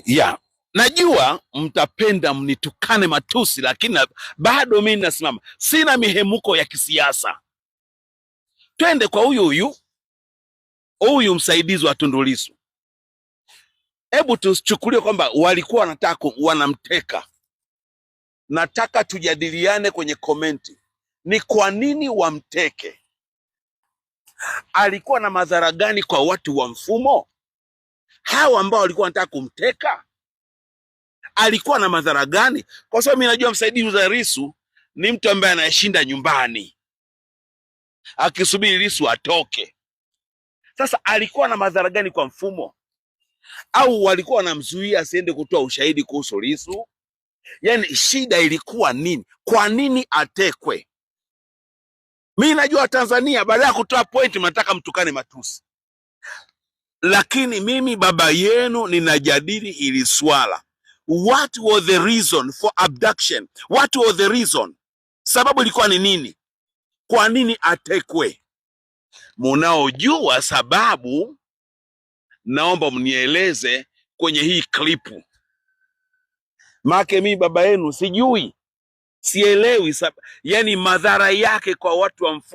Yeah. Najua mtapenda mnitukane matusi, lakini bado mimi nasimama, sina mihemuko ya kisiasa. Twende kwa huyu huyu huyu msaidizi wa Tundu Lissu. Hebu tuchukulie kwamba walikuwa wanataka wanamteka. Nataka tujadiliane kwenye comment, ni kwa nini wamteke? Alikuwa na madhara gani kwa watu wa mfumo hawa ambao walikuwa wanataka kumteka? Alikuwa na madhara gani? Kwa sababu mimi najua msaidizi wa Lissu ni mtu ambaye anayeshinda nyumbani akisubiri Lissu atoke. Sasa alikuwa na madhara gani kwa mfumo? Au walikuwa wanamzuia asiende kutoa ushahidi kuhusu Lissu? Yaani shida ilikuwa nini? Kwa nini atekwe? Mi najua Tanzania, baada ya kutoa point mnataka mtukane matusi, lakini mimi baba yenu ninajadili ili swala. What was the reason for abduction? What was the reason? Sababu ilikuwa ni nini? Kwa nini atekwe? Munaojua sababu, naomba mnieleze kwenye hii clip. Make mimi baba yenu sijui, sielewi yani madhara yake kwa watu wa mfumo.